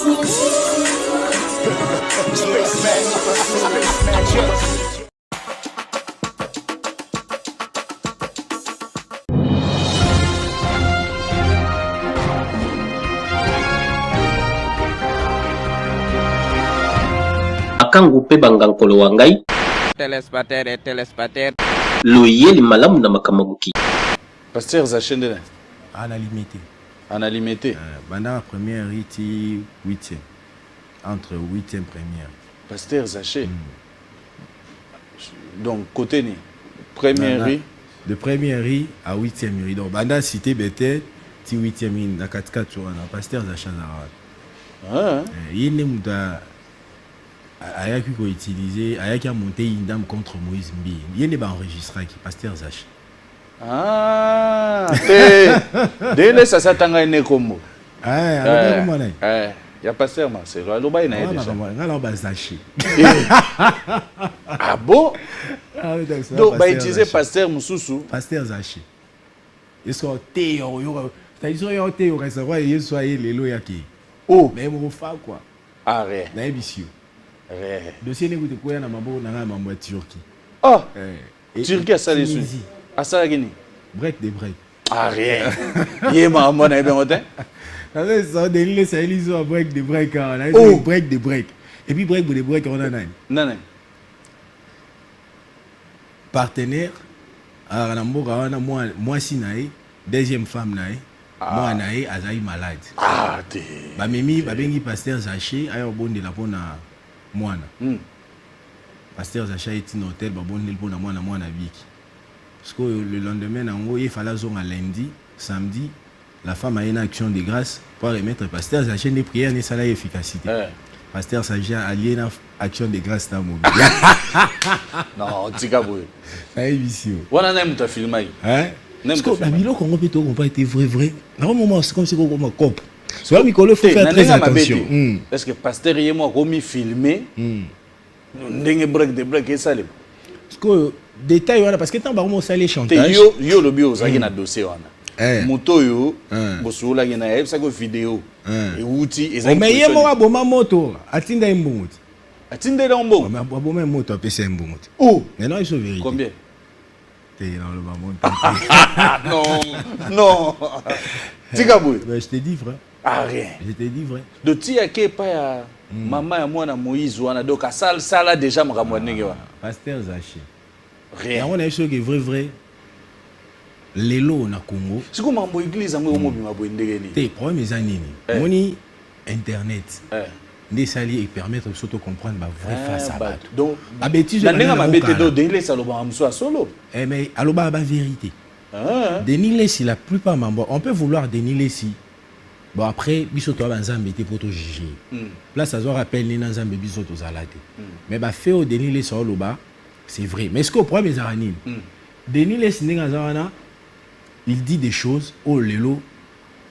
Makangu mpe bangankolo wa ngai. Telespectateur et telespectateur. Loyeli malamu na makambo mokili. Pasteur Zache nde nani? Ah na limete. Ah na limete. Eh, banda na première rue ti huitième. Entre huitième première. Pasteur Zache. Donc côté ni première rue. De première rue à huitième rue. Donc banda cité Bethel ti huitième rue na katikati wana pasteur Zache azalaka wana. Ah. Eh, ye nde moto ayaki ko utiliser, ayaki a monter une dame contre Moïse Mbiye. Ye nde ba enregistraki pasteur Zache. Ah, te. Dele sasa tanga ene kombo. Eh, alobaki kombo na ye. Eh, ya pasteur Marcelo, alobaki na ye déjà. Nga na ba Zache. Ah bon? Ah, Donc ba utiliser pasteur mususu. Pasteur Zache. Est-ce que te yo yo c'est-à-dire yo te yo reste quoi Yesu aye lelo yake. Oh, mais moko fa quoi. Ah rien. Na yebisi yo. Rien. Dossier ne kutu koya na maboko na nga mambo ya Turquie. Oh. Eh. Turquie asali su. Asalaki nini? Break de break. Ah rien. Ye makambo na yebi yango te. Nazo Denis Lessie ayeli zo break de break awa. Na oh. Break de break. Et puis break de break on a nani? Nani? Partenaire alaka na mboka wana mwasi na ye, deuxième femme na ye, mwana na ye azali malade. Ah te. Bamemi babengi pasteur Zaché aya kobondela mpona mwana. Pasteur Zaché aye tina hotel babondeli mpona mwana, mwana abiki. Sikoyo le lendemain nango ye fallait azonga lundi, samedi la femme aye na action de grâce pour remettre pasteur Zaché nde prière nesala ye efficacité. Pasteur Zaché alie na action de grâce na mobili. Non, tika boye. Nayebisi yo. Wana naye moto afilmaki. Hein? Nani Parce que moto afilmaki? biloko yango mpe tokompa ete vrai vrai. Na moment c'est comme si kokoma cop. Soki mikolo faut Te, faire na très ndenge ya mabe attention. te. Est-ce que pasteur ye moko akomi filmer ndenge break de break esalema? Parce que détail wana parce que tant bango osali Te chantage. yo yo olobi ozalaki na dossier wana. Eh. Moto oyo Eh. bosololaki na ye ayebisaki yo video Eh. ewuti ezalaki Mais ye position moko nini? aboma moto, atinda ye mbongo te. Atindeli yango mbongo? Mais aboma ye moto apesa ye mbongo te. Oh. Mais non, il vérité. Combien? Te na loba montant. Non, non. Tika boye. Mais je te dis vrai. Ah rien. Je te dis vrai. Donc tia ke pa ya mama ya mwana Moïse wana donc asal sala déjà makambo ya ndenge wana. Pasteur Zaché. Rien. Yango na biso ke vrai vrai lelo na Congo. Siko mambo église yango ekomobima boye ndenge nini? Te problème eza nini? Eh. Moni internet. Eh. Nde esali e permettre biso to comprendre ba vraie Eh, face ya ba- bato. Donc Ba bêtises na oyo ndenge banana mabe te kokala. do Denis Lessie alobaka mosusu ya solo. Eh, mais alobaka ba vérité. Ah. Denis Lessie la plupart mambo on peut vouloir Denis Lessie. Bon après biso to ba nzambe te pour to juger. Place azo rappel ni na nzambe biso to zala te. Mais ba fait au Denis Lessie oloba c'est vrai. Mais est-ce que problème ezala nini? Denis Lessie ndenge aza wana il dit des choses au lelo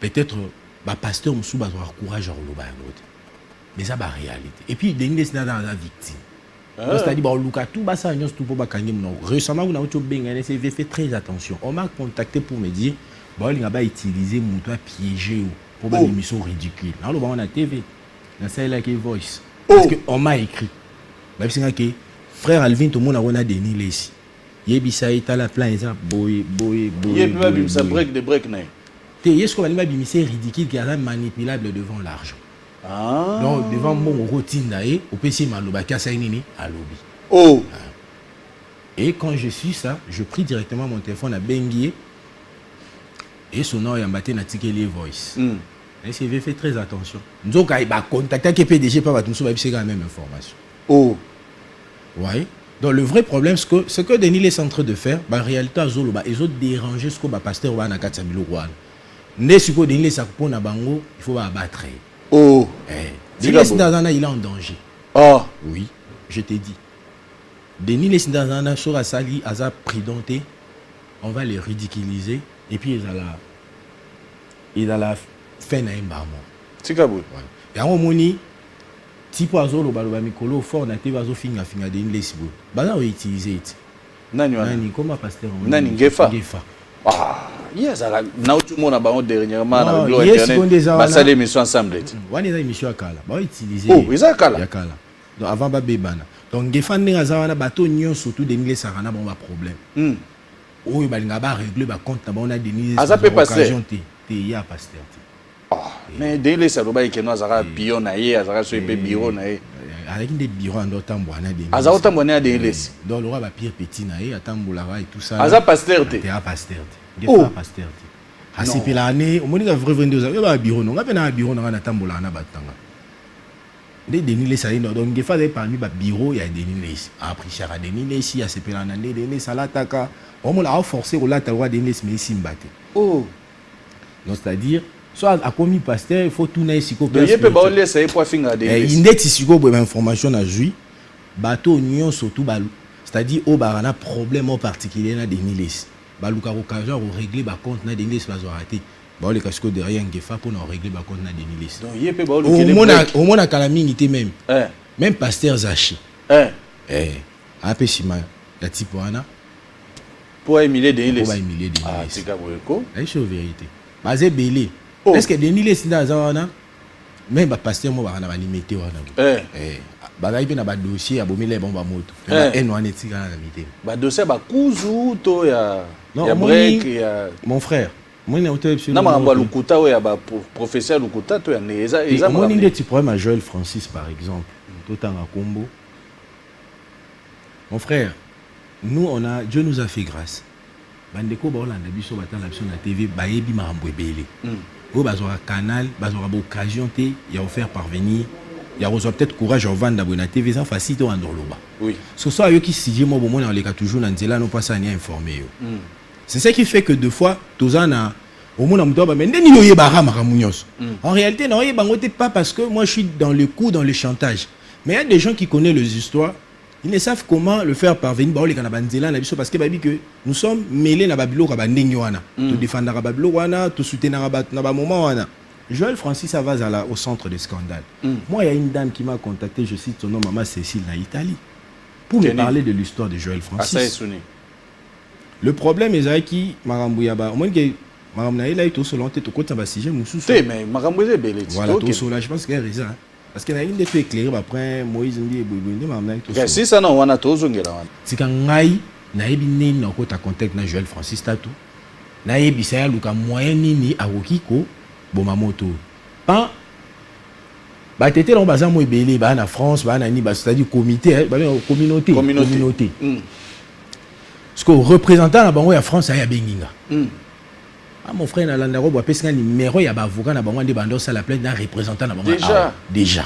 peut-être ba pasteur mosusu bazwaka courage ya koloba yango te. Mais ça ba réalité. Et puis Denis Lessie aza aza victime. Ah. C'est-à-dire ba luka tout basala nyonso tout po bakangi monoko. Récemment kuna auti obenga ye CV fait très attention. On m'a contacté pour me dire baolinga ba utiliser moto a piéger yo po ba Oh. émission ridicule. Naloba ngo na TV. Nasalelaki voice. Oh. Parce que on m'a écrit. Babisanga ke frère Alvin tomona ngo na Denis Lessie. Yebisa ye tala plan eza boye boye boye. Ye mpe boye, babimisa boye. break de break na ye. Te ye sikoyo balingi babimisa ye ridicule ke aza manipulable devant l'argent. Ah. Donc devant mbongo okotinda ye opesi ye maloba ki asali nini alobi. Oh. Et quand je suis ça, je pris directement mon téléphone à Benguier et son nom yamba te natikeli ye voice. Et c'est fait très attention. Nzoka ba contacter ke PDG pa bato mosusu bayebisi kaka même information. Oh. Ouais. Donc le vrai problème, ce que Denis est en train de faire, bah réalité azoloba, ils ont dérangé ce que ba pasteur wana kati ya biloko wana. Nde sikoyo Denis Lessie akopona bango, il faut ba abattre. Oh. Eh. Tika Denis Lessie boye. Ndazana, il est en danger. Oh. Oui, je te dis. Denis Lessie Ndazana, sur asali, aza prudent te, on va les ridiculiser et puis ils a la fin na ye mbamo. Tika boye. Ouais. Yango moni tipo azoloba loba mikolo fort na te bazofinga finga Denis Lessie boye. Baza ko utiliser ete. Nani wana? Nani, comment pasteur? Nani, Ngefa? Ngefa. Ah. Ye azalaka, nauti omona bango dernièrement na Non, biloko ye internet, sikoyo nde eza wana. Basali émission ensemble ti. Wana eza émission ya kala, baoutiliser. Oh, eza ya kala? Ya kala. Donc avant babebana. Donc Ngefa ndenge aza wana, bato nyonso tu Denis Lesaka na bango baproblème oyo balingaka barégler bacompte na bango na Denis. Aza mpe pasteur? Occasion te te, ye ya pasteur te. Ah, mais Denis Lessie alobaki keno azalaka pion na ye, azalaka soki mpe bureau na ye. Azalaki nde bureau, ando otambola na Denis. Aza kotambola ne ya Denis Lessie? Donc lokwa bapire petit na ye, atambolaka et tout ça. Aza pasteur te? Te, aza pasteur te. Oh. Ngefa pasteur te. Asepelaka ne omonika vrai vrai nde oza yo babureau no nga mpe na bureau na nga, natambolaka na bato na nga nde Denis Lessie aye. Donc Ngefa azali parmi babureau ya Denis Lessie, aappréciaka Denis Lessie, asepelaka na nde Denis Lessie alataka. Omona aoforce kolata lokwa Denis Lessie, mais esimba te. Oh. Donc c'est à dire so akomi pasteur, il faut tuna ye sikoyo. Donc ye mpe baolesa ye po afingaka Denis Lessie? Ndeti sikoyo boye, bainformation nazwi, bato nyonso tu, c'est-à-dire oyo bazalaka na problème oyo particulier na Denis Lessie, balukaka occasion ya korégler bacompte na Denis Lessie, bazwaka te, baoleka sikoyo derrière Ngefa mpona korégler bacompte na Denis Lessie. Donc ye mpe baolukele. Omona kala mingi te même même pasteur Zachi ape nsima ya type wana. Mpo ahumilie Denis po Lessie? Bahumilie Denis Ah, Lessie. tika boye ko. Ayi so vérité, baza ebele. Oh. Est ce que Denis Lessie nde aza wana? Même bapasteur mo baka na balimete wana boye. Bazali mpe na badossier ya bomela bango bamoto. Baene wana etikala na mitema. Badossier ya bakuzu to ya Non, ya break ya mon frère, omoni na otoyebi. Na makambo ya lokuta oyo ya baprofesseur ya lokuta to ya ndenge eza Omoni makambo. ndeti problème ya Joël Francis par exemple, totanga kombo. Mon frère, nous on a, Dieu nous a fait grâce. Bandeko baolanda biso, batala biso na TV, bayebi makambo ebele oyo bazwaka canal, bazwaka baoccasion te ya kofaire parvenir, ya kozwa peut-être courage ya kovanda boye na TV. Eza facile te wanda oloba. So ayoki sujet moko, bomoni aleka toujours na nzela no mpasi ani informe yo. C'est ce qui fait que deux fois toza na omona moto aba, mais nde nini oyebaka makambo nyonso? En réalité naoyeba yango te, pas parce que moi je suis dans le coup, dans le chantage, mais il y a des gens qui connaissent les histoires, ils ne savent comment le faire parvenir. Baoleka na banzela na biso parce que bayebi que nous sommes mêlés na babiloko ya bandenge wana, todefendaka babiloko wana, tosoutenaka bato na bamoment wana. Joël Francis Avazala au centre de scandale. Moi, il y a une dame qui m'a contacté, je cite son nom, Maman Cécile na Italie, pour me Kenny. Parler de l'histoire de Joël Francis. Asa esuni. Le problème ezalaki makambo ya ba, omoni ke makambo na ye lai, tosola te, tokotisa basujet mosusu. Te, mais makambo eza ebele ti. Voilà. Tokende. Tosola, je pense que eza parce que nayebi nde to éclairer baprès Moïse ndi eboyeboye nde makambo nayaki tosola. Sisa na wana, tozongela wana. Tika ngai nayebi nini nakota contact na Joël Francis Tatu, nayebisa ye aluka moyen nini akoki koboma moto oyo. Pan batete nango baza mo ebele, baa na France, baa na nini, c'est-à-dire comité, eh, babengaka communauté. Communauté. Communauté. Parce que représentant na bango ya France aye, abengi nga. Ah mon frère, nalandaka bo apesi nga numéro ya baavocat na bango nde banda osala plainte na représentant na bango. Déjà? Awa. Déjà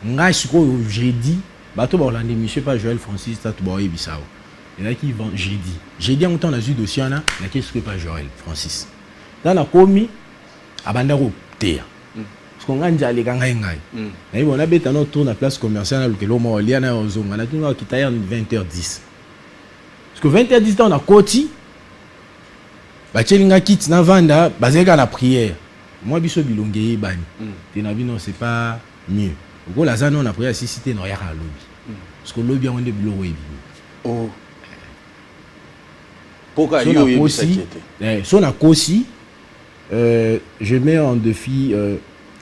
ngai sikoyo jeudi, bato bakolanda émission pa Joël Francis Tatu baoyebisa awa, ezalaki jeudi. Jeudi yango ntango nazwi dossier wana, nakei sikoyo pa Joël Francis. Ntango nakomi, abanda koteya parce que ngai nzala aleka ngai. Ngai nayebi bona nabeta no tour na place commerciale, nalukela omo olia na ozonga. Natunga okita heure 20h10, parce que 20h10 ntango nakoti, batieli nga kiti navanda, bazali kaka na prière. Mwa biso bilongi eyebani te na bino, c'est pas mieux okola aza no na prière asisi te na oyaka alobi, parce que olobi yango nde biloko ebimi. Oh. Mpoka So yo nakosi oyebisaki ete so nakosi, je mets en défi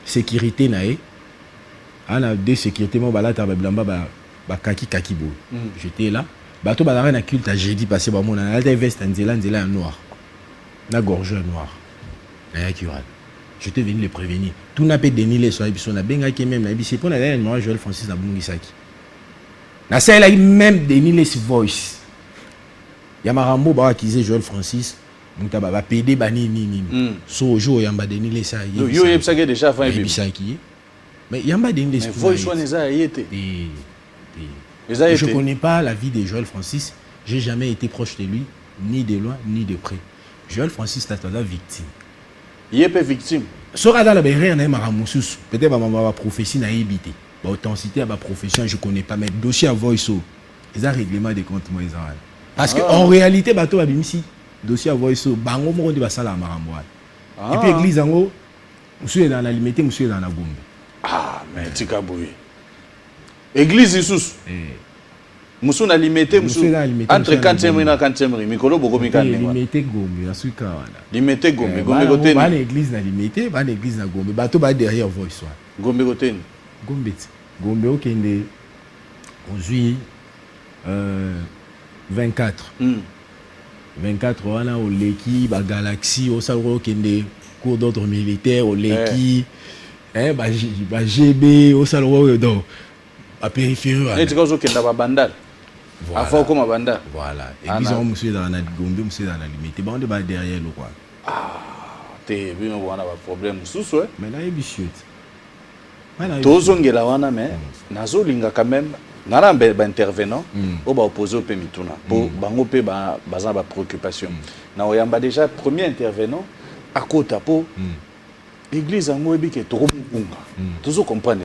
sécurité na ye. Ana deux sécurité mo balataka babilamba bakaki kaki boye. J'étais là, bato bazalaka na culte ya jeudi passé, bamona nalata veste ya nzela nzela ya noir na gorge ya noir. Nayaki wana, j'étais venu le prévenir. Tuna mpe Denis Leso ayebi biso. Nabengaki même, nayebisi mpo nazali na numéro ya Joël Francis, nabungisaki. Nasalelaki même Denis Lessie voice ya makambo bawakize Joël Francis, moto bapede banini nini. So jour oyamba Denis Lessie, yo oyebisaki déjà avant ebimi? Ayebisaki ye, mais yamba Denis Lessie. Mais voice wana eza ya ye te? Eza ye Je te. Connais pas la vie de Joël Francis. J'ai jamais été proche de lui, ni de loin ni de près. Joël Francis tata aza victime. Ye mpe victime. Soki aza na baerreur na ye, makambo mosusu peut-être bamama baprophétie nayebi te, baauthenticité ya baprofession je connais pas, mais dossier ya voice oyo eza règlement de compte mo eza wana, parce que en réalité bato babimisi dossier ya voice oyo, bango moko nde basalaka makambo wana. Et puis église yango mosusu ezala na Limete, mosusu ezala na Gombe. Ah, mais tika boye, église lisusu. Mosusu na Limete. Mosusu mosusu eza na Limete, entre mosusu na 4e rue na 4e rue, mikolo bokomi ka ndenge wana. Limete, Gombe, nasuka wana. Limete, Gombe. Eh, Gombe bana koteni. Église na Limete, bana église na Gombe, bato ba derrière voice wana. Gombe koteni. Gombe ti Gombe, okende, ozwi 24. 24 wana, oleki bagalaxie, osalaka, okende cours d'ordre militaire, oleki ba GB, osalaka oyo, donc bapériphérie wana. Neti ka ozokenda babandal. Voilà. Avant okóma Bandal. Voilà, église yango, mosusu ezalaka na Gombe, mosusu ezalaka na Limete, bango nde ba derrière eloko wana. Te, bino wana baproblème mosusu, eh. Mais nayebisi yo te. Ngai nayebi. Tozongela wana, mais nazolinga quand même nga na baintervenant oyo baopose oyo mpe mituna, mpo bango mpe baza na bapréoccupation. Na oyamba déjà premier intervenant akota, mpo église yango oyebi ke tokomobunga, tozocomprendre.